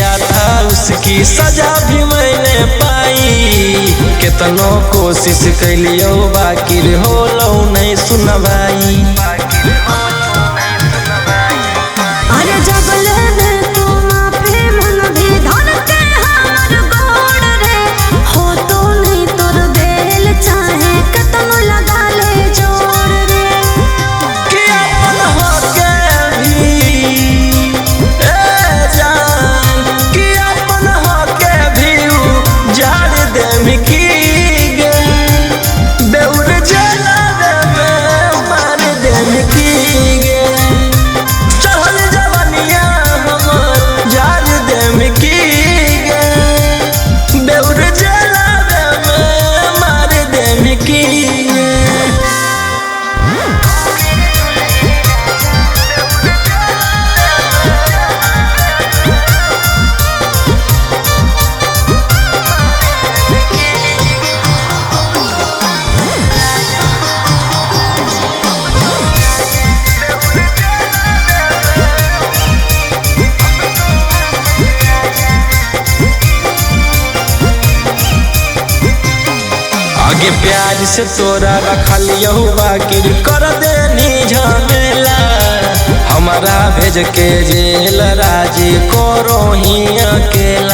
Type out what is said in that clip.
किया था उसकी सजा भी मैंने पाई। केतनो कोशिश कैलियो बाकी होलो नहीं सुनवाई। अरे जब लेबे तू माफी मन भी धर के हमर गोड़ रे, हो तो नहीं तोर बेल चाहे कतनो लगा ले जोड़ रे। कि अपन होके भी ए जान, कि अपन होके भी उ झाड़ देम की गे, बेउर जला देमे मार देम की गे। चढ़ल जवनिया हमर झाड़ देम की गे, बेउर जला देमे मार देम की गे। आगे प्यार से तोरा रखलियो बाकी कर देनी झमेला, हमारा भेज के जेल राजी करो ही अकेला।